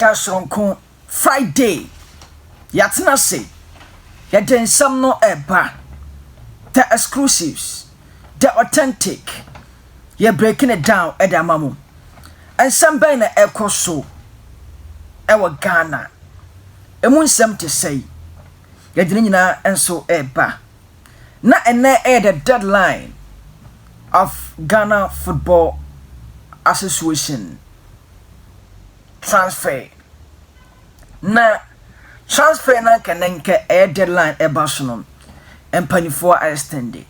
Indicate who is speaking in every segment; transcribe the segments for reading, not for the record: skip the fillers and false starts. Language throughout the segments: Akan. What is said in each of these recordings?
Speaker 1: da soronko, Friday. Yɛatena ase, yɛde nsɛm no ɛreba. The exclusives, the authentic, yɛ breaking it down ɛde ama mo. Nsɛm bɛn na ɛkɔ so ɛwɔ Ghana? Emu nsɛm te sɛi. Yɛde ne nyinaa nso ɛreba. Na ɛnɛ ɛyɛ the deadline of Ghana Football Association transfer. Na transfer na nka ne nka ɛyɛ deadline ɛba so no, mpanimfoɔ extend.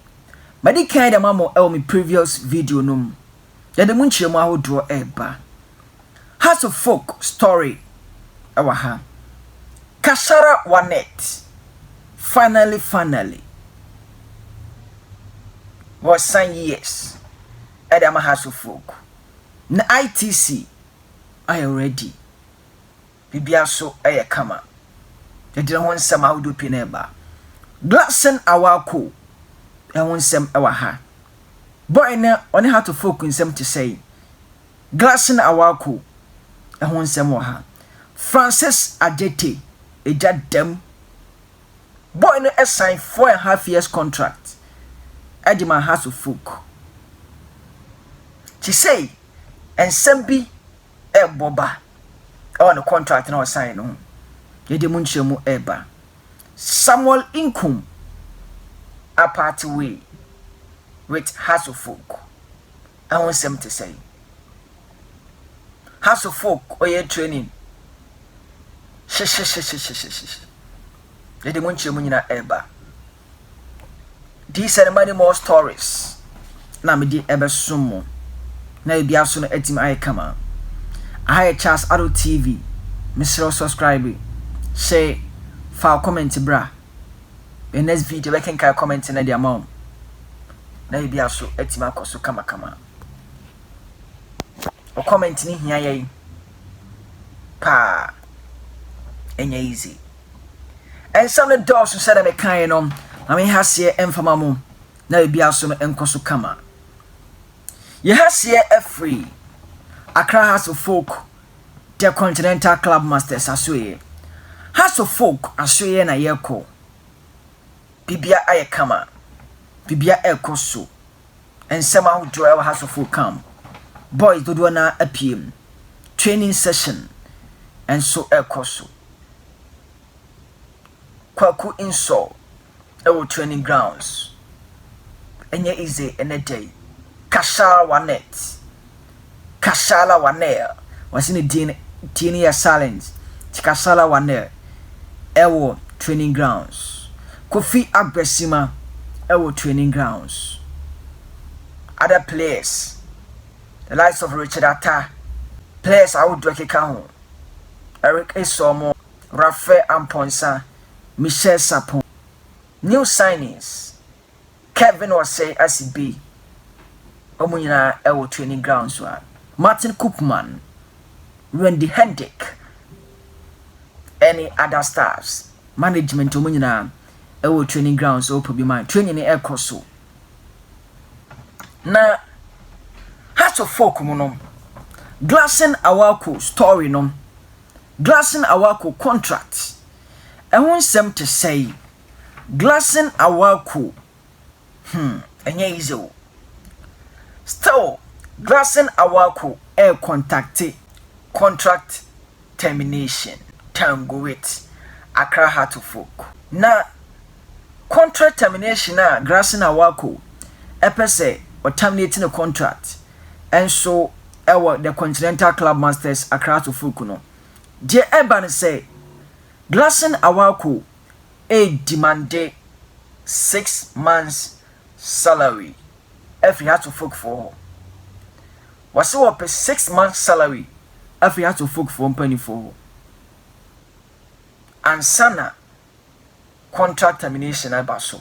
Speaker 1: Madi kan de ama mo ɛwɔ me previous video no mu. Yɛde mu nkyerɛmu ahodoɔ ɛreba. Hearts of Oak story ɛwɔ ha. Kasara Wanet finally finally wɔsan years ɛde ama Hearts of Oak. Na ITC ayɛ ready. Biribiara so ɛyɛ kama. Yɛde ne ho nsɛm ahodoɔ pii na ɛba. Gladson Awako ɛho nsɛm ɛwɔ ha. Boy no, ɔne Hearts of Oak nsɛm te sɛ. Gladson Awako ɛho nsɛm wɔ ha. Francis Adjetey egya dɛm. Boy no ɛsign 4.5 years contract ɛde ma Hearts of Oak. Te sɛ nsɛm bi ɛrebɔ ba ɛwɔ ne contract na ɔsign no ho. Yɛde mu nkyerɛmu ɛreba. Samuel Inkum apart way with Hearts of Oak. Ɛho nsɛm te sɛ. Hearts of Oak ɔyɛ training. Hyehyɛhyɛhyɛhyɛhyɛ. Yɛde mu nkyerɛmu nyinaa ɛreba. These and many more stories na mede ɛbɛsom mo na ebi aso no atumi ayɛ kama. Aha yɛ Charles Ado TV. Mesrɛ, subscribe, share, fa comment bra. The next video, bɛkenkan comment no de ama wo na ebi aso atumi akɔ so kamakama. O comment ni hia yɛn paa, ɛnyɛ easy. Ɛnsɛm no dɔɔso sɛdeɛ mekaeɛ no, na meha seɛ ɛmfama mo na ebi aso no nkɔ so kama. Yɛha seɛ afiri Accra Hearts of Oak, the Continental Club Masters asoeɛ. Hearts of Oak asoeɛ na yɛrekɔ. Bibia ayɛ kama, bibia ɛrekɔ so. Nsɛm ahodoɔ ɛwɔ Hearts of Oak camp. Boys dodoɔ no apue mu. Training session nso ɛrekɔ so. Kwaku Nsɔ ɛwɔ training grounds. Ɛnyɛ easy ɛnɛ da yi. Kashala Wanet, Kashala Wanel, wɔsi ne din din yɛ silent ti. Kashala Wanel ɛwɔ training grounds. Kofi Agbesima ɛwɔ training grounds. Other players, the likes of Richard Atta, players ahodoɔ keka ho, Eric Esomo, Rafael Amponsa, Michel Sapon, new signings Kevin Osei Asibe, wɔn nyinaa ɛwɔ training grounds so a Martin Koopman, Randy Hendrick ɛne other stars, management, wɔn nyinaa ɛwɔ training grounds. Ɔpɔ bi man training no ɛkɔ so. Na Hearts of Oak mu no, Gladson Awako story no, Gladson Awako contract ɛho nsɛm te sɛe. Gladson Awako, ɛnyɛ easy o. Still Gladson Awako ɛɛ contacte contract termination tango with Accra Hearts of Oak. Na contract termination a Gladson Awako ɛpɛ sɛ ɔterminate ne contract ɛnso ɛwɔ the Continental Club Masters Accra Hearts of Oak no, deɛ ɛba no sɛ Gladson Awako ɛredemande 6 months salary ɛfiri Hearts of Oak foɔ hɔ. Wɔsɛ wɔpɛ 6 months salary afiri Hearts of Oak foɔ mpanimfoɔ hɔ ansa na contract termination aba so.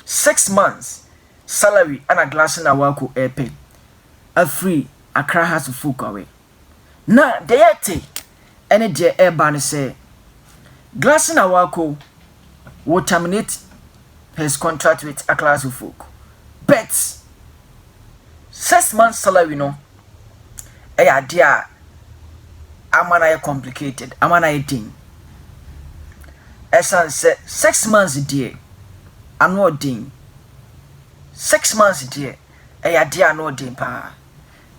Speaker 1: 6 months salary ana Gladson Awako ɛrepɛ afiri Accra Hearts of Oak awɛ. Na deɛ yɛte ɛne deɛ ɛreba no sɛ Gladson Awako will terminate his contract with Accra Hearts of Oak, but 6 months salary no ɛyɛ adeɛ a Ama no ayɛ complicated, ama no ayɛ den. Ɛsiane sɛ 6 months deɛ, ano ɔden. 6 months deɛ, ɛyɛ adeɛ a ano ɔden paa.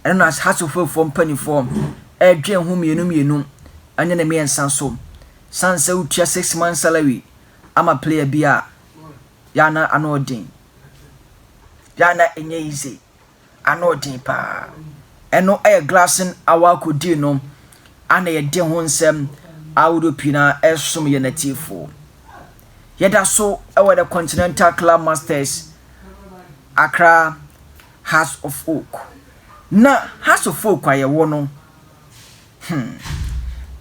Speaker 1: Ɛno na Hearts of Oak foɔ mpanimfoɔ ɛredwen ho mmienu mmienu ɛne ne mmiɛnsa so. San sɛ wotua 6 months salary ama player bi a, yana ano ɔden. Yana ɛnyɛ easy. Ano ɔden paa. Ɛno ɛyɛ Gladson Awako deal no ana yɛde ho nsɛm ahodoɔ pii na ɛsom yɛn atiefoɔ. Yɛda so ɛwɔ the Continental Club Masters, Accra Hearts of Oak. Na Hearts of Oak a yɛwɔ no,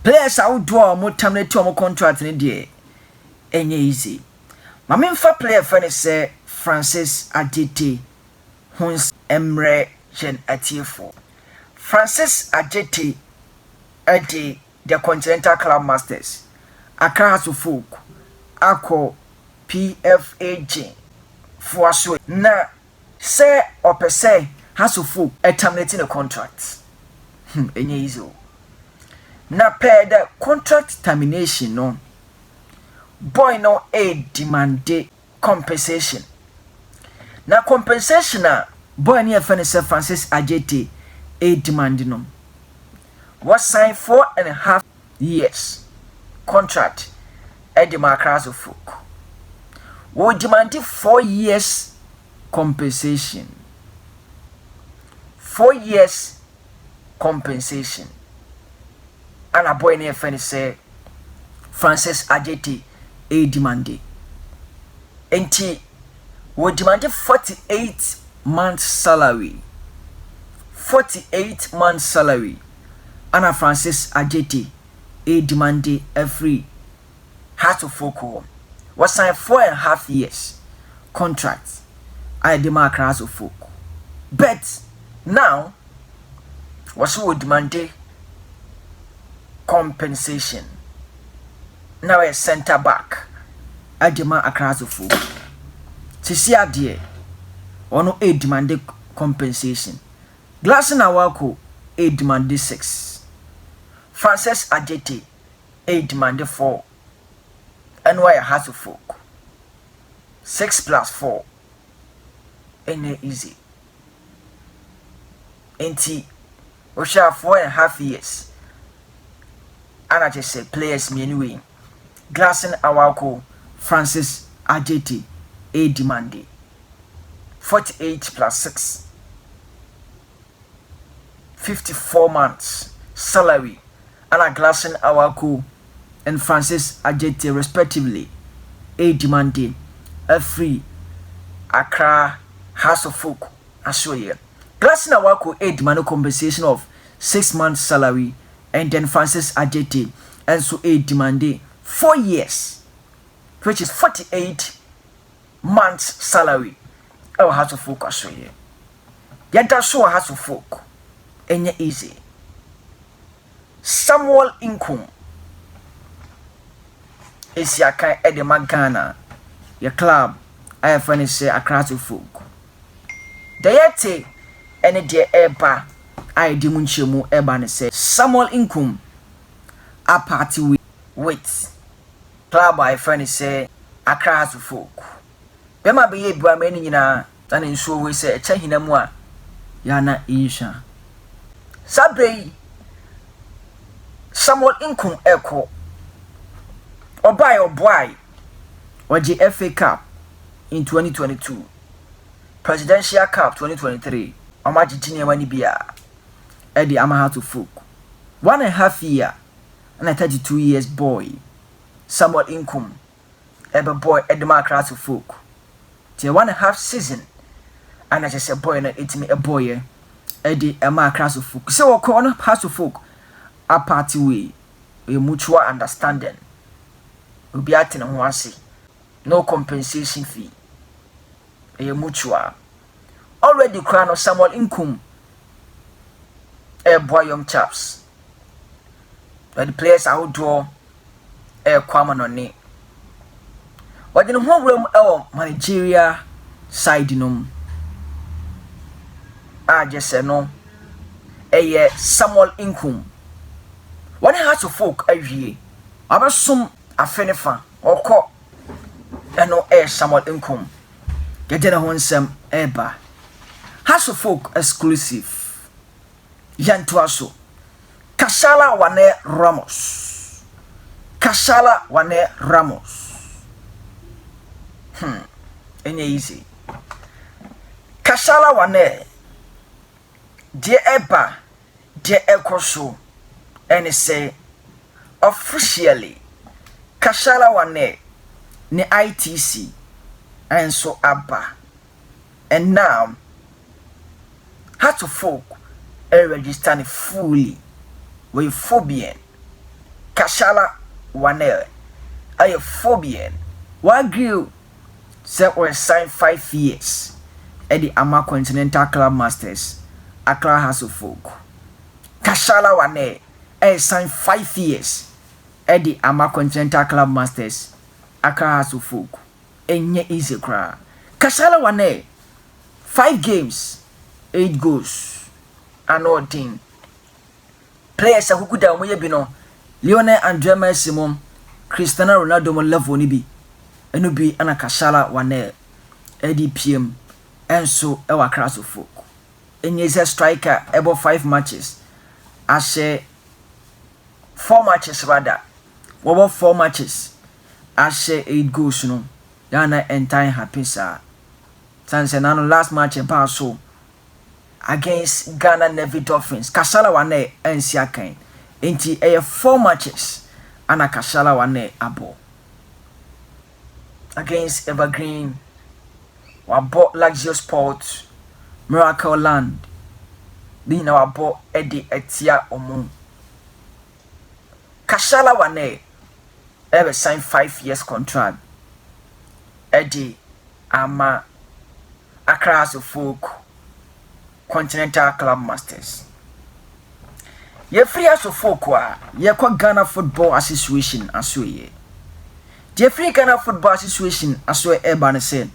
Speaker 1: players ahodoɔ a wɔn terminate wɔn contract no deɛ, ɛnyɛ easy. Maame nfa player fɛ no sɛ Francis Adjetey ho mmerɛ yɛn atiefoɔ. Francis Adjetey ɛde the Continental Club Masters, Accra Hearts of Oak, akɔ PFAG foa so na sɛ ɔpɛ sɛ Hearts of Oak ɛterminate ne contract. Ɛnyɛ easy o. Na pɛɛ dɛ contract termination no, boy no ɛredemande compensation. Na compensation a boy no yɛfɛ no sɛ Francis Adjetey ɛredemande no, wɔsign 4.5 years contract ɛde ma Accra Hearts of Oak. Wɔdemande 4 years compensation. 4 years compensation ana boy no yɛfɛ no sɛ Francis Adjetey ɛredemande. Nti wɔdemande 48 months salary. 48 months salary ana Francis Adjetey ɛredemande afiri Hearts of Oak hɔ. Wɔsign 4.5 years contract a yɛde ma Accra Hearts of Oak, but now wɔso wɔ compensation na wɔyɛ centre back agye ma Accra Hearts of Oak. Sisi adeɛ ɔno ɛredemande compensation. Gladson Awako ɛredemande six, Francis Adjetey ɛredemande four. Ɛno ayɛ Hearts of Oak six plus four, ɛnyɛ easy. Nti wohwɛ a, 4.5 years ana kyerɛ sɛ players mmienu wei, Gladson Awako, Francis Adjetey, ɛredemande 48 plus 6, 54 months salary ana Gladson Awako and Francis Adjetey respectively ɛredemande afiri Accra Hearts of Oak asoɔyɛ. Gladson Awako ɛredemande compensation of 6 months salary, and then Francis Adjetey nso ɛredemande 4 years, which is 48 months salary ɛwɔ Hearts of Oak asoɔyɛ. Yɛda so wɔ Hearts of Oak, ɛnyɛ easy. Samuel Inkum esi akan ɛde ma Ghana yɛ club a yɛfrɛ no sɛ Accra Hearts of Oak. Deɛ yɛte ɛne deɛ ɛreba a yɛde mu nkyɛmu ɛreba ne sɛ Samuel Inkum apart with club a yɛfrɛ no sɛ Accra Hearts of Oak. Bɛrima bɛyɛ ebu ama ne nyinaa na ne nsuo wei sɛ ɛkyɛ hina mu a yana ɛnhwa. Saa berɛ yi Samuel Inkum ɛkɔ. Ɔbae, ɔboae, ɔgye FA Cup in 2022, Presidential Cup 2023. Ɔmo agyegye nneɛma no bi a ɛde ama Hearts of Oak. 1.5 year ɛna 32 years boy Samuel Inkum ɛbɛbɔ ɛde ma Accra Hearts of Oak. Tiɛ 1.5 season ana kyerɛ sɛ boy no ɛtumi ɛbɔɔyɛ ɛde ɛma Accra Hearts of Oak. Sɛ wɔkɔ ɔno Hearts of Oak apart way, ɛyɛ mutual understanding, obi ate ne ho ase, no compensation fee, ɛyɛ mutual. Already koraa no, Samuel Inkum ɛɛboa young chaps, wɔde players ahodoɔ ɛɛkɔ ama no ne wɔde ne ho awura mu ɛwɔ managerial side no mu a gye sɛ no ɛyɛ Samuel Inkum. Wɔne Hearts of Oak awie. Wabɛsom afe ne fa. Ɔkɔ. Ɛno ɛyɛ Samuel Nkum. Yɛde ne ho nsɛm ɛreba. Hearts of Oak exclusive. Yɛntoa so. Kashala Wane Ramos. Kashala Wane Ramos. Ɛnyɛ easy. Kashala Wane deɛ, ɛba deɛ ɛkɔ so ɛne sɛ officially Kashala Wane ne ITC nso aba and now Hearts of Oak ɛregister ne fully. Wɔyɛ Phobian. Kashala Wane ɛyɛ Phobian. Wɔagree sɛ wɔresign 5 years ɛde ama Continental Club Masters, Accra Hearts of Oak. Kashala Wane ɛresign 5 years ɛde ama Continental Club Masters, Accra Hearts of Oak. Ɛnyɛ easy koraa. Kashala Wane, five games, eight goals. Ano ɔden players akuku da wɔn yɛ bi no, Lionel Andre Messi mo, Cristiano Ronaldo mo level ni bi, ɛno bi ɛna Kashala Wane ɛde piem ɛnso ɛwɔ Accra Hearts of Oak. Ɛnyɛ sɛ striker ɛbɔ five matches ahyɛ, four matches rather, wɔbɔ four matches ahyɛ eight goals no yana ɛntan happen saa. San sɛ nano last match ɛbaa so against Ghana Navy Dolphins, Kashala Wane ɛnsi akan. Nti ɛyɛ four matches ana Kashala Wane abɔ against Evergreen, wabɔ Luxury Sport, Miracle Land ne nyinaa wabɔ ɛde ɛtia ɔmo. Kashala Wane ɛbɛ sign 5 years contract ɛde ama Accra Hearts of Oak, Continental Club Masters. Yɛfiri Hearts of Oak a, yɛkɔ Ghana Football Association asoɛyɛ. Deɛ firi Ghana Football Association aso ɛba no sɛ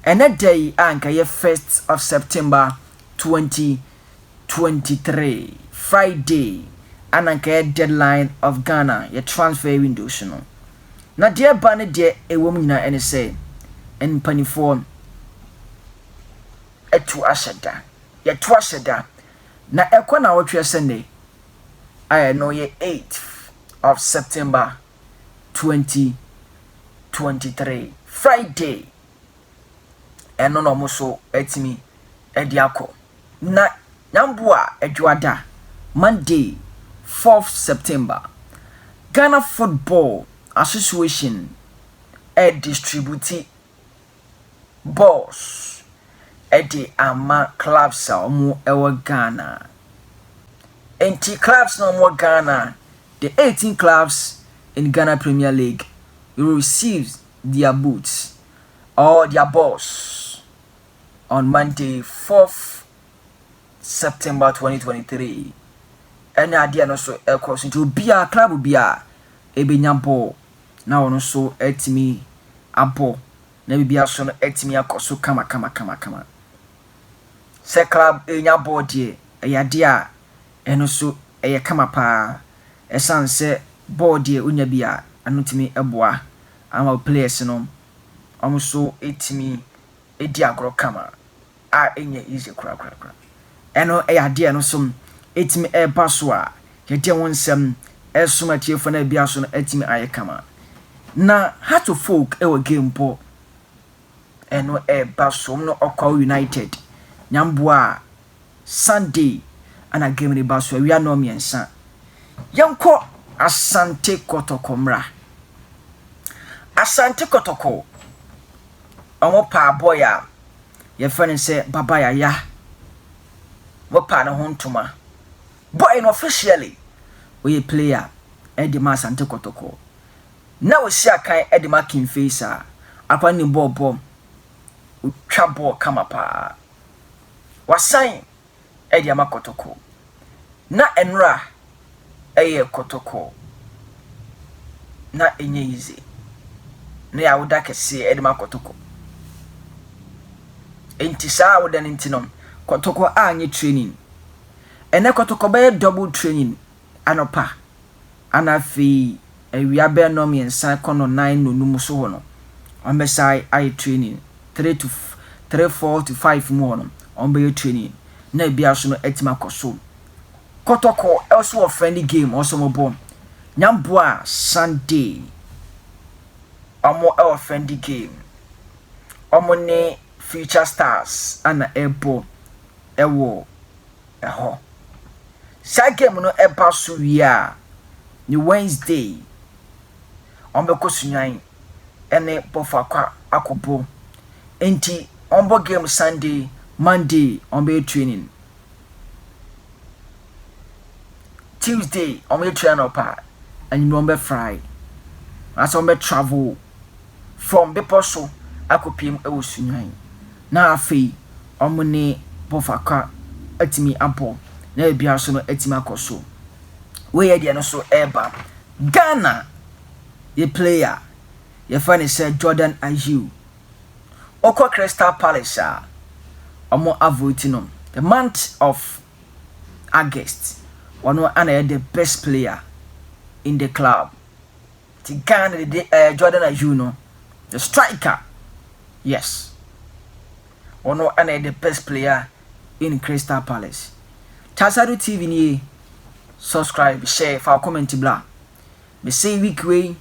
Speaker 1: ɛnɛ da yi a nka yɛ 1st of September 2023, Friday, ana nka yɛ deadline of Ghana yɛ transfer windows no. Na deɛ ba ne deɛ ɛwɔ mu nyinaa ɛne sɛ mpanimfoɔ ɛto ahyɛ da, yɛto ahyɛ da na ɛkɔ na wɔtwerɛ sɛ nnɛ a ɛno yɛ 8th of September 2023, Friday, ɛno na ɔmo so atumi ɛde akɔ. Na nyamboa adwoada, Monday, 4th September, Ghana Football Association ɛdistribute balls ɛde ama clubs a wɔn ɛwɔ Ghana. Nti clubs na wɔn wɔ Ghana, the 18 clubs in Ghana Premier League will receive their boots or their balls on Monday, 4th September 2023. Ɛne adeɛ no so ɛkɔ so. Nti obiara, club biara ebenya ball na wɔn nso atumi abɔ na biribiara so no atumi akɔ so kama kama kama kama. Sɛ club enya ball deɛ, ɛyɛ adeɛ a ɛno nso ɛyɛ kama paa, ɛsan sɛ ball deɛ onya bi a, ɛno tumi ɛboa ama players no wɔn nso etumi edi agorɔ kama a ɛnyɛ easy korakorakora. Ɛno ɛyɛ adeɛ no so ɛtumi ɛreba so a yɛde wɔn nsɛm ɛsom atiefoɔ no ebi aso no ɛtumi ayɛ kama. Na Hearts of Oak ɛwɔ game bɔ, ɛno ɛreba so no Okwahu United nyamboa a Sunday ana game no ba so awia 3. Yɛnkɔ Asante Kɔtɔkɔ mmra. Asante Kɔtɔkɔ, ɔmo paa boy a yɛfrɛ no sɛ Baba Yaya. Mo paa ne ho ntoma. Boy no officially ɔyɛ player ɛde ma Asante Kɔtɔkɔ na osi akan ɛde ma King Faisal. Akwa ne bɔɔl bɔ, otwa bɔɔl kama paa. Wasan ɛde ama Kɔtɔkɔ na ɛnora ɛyɛ Kɔtɔkɔ na ɛnyɛ easy na yɛ awoda kɛseɛ ɛde ma Kɔtɔkɔ. Nti saa awoda no nti no, Kɔtɔkɔ anyɛ training. Ɛnɛ Kɔtɔkɔ bɛyɛ double training anɔpa. Ana afei awia bɛyɛ 3:30 kɔ 4:00 4:30 so hɔ no, wɔbɛsan ayɛ training 3 to 3, 4 to 5 mu hɔ no, wɔbɛyɛ training na ebia so no atumi akɔ so. Kɔtɔkɔ ɛso wɔ friendly game ɔsɔ mo bɔ Nyamboa Sunday. Wɔn ɛwɔ friendly game, wɔn ne Future Stars ana ɛbɔ ɛwɔ ɛhɔ. Saa game no ɛba so wie a, ne Wednesday wɔn bɛkɔ Sunyani ɛne Bɔfakwa akɔbɔ. Nti wɔn bɔ game Sunday, Monday wɔn bɛyɛ training, Tuesday wɔn bɛyɛ training anɔpa, anwummerɛ wɔn bɛ fly anaasɛ wɔn bɛ travel from bepɔ so akɔpiem ɛwɔ Sunyani na afei wɔn ne Bɔfakwa atumi abɔ na ebia so no atumi akɔ so. Wei yɛ deɛ no so ɛreba. Ghana yɛ player yɛfrɛ no sɛ Jordan Ayew, ɔkɔ Crystal Palace a wɔn avote no the month of August, ɔno ana yɛ the best player in the club. Ti Ghana de Jordan Ayew no, the striker, yes, ɔno ana yɛ the best player in Crystal Palace. Tasado TV nie, subscribe, share, fa comment bla. Me say week wei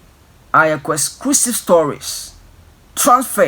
Speaker 1: ayɛ exclusive stories, transfer.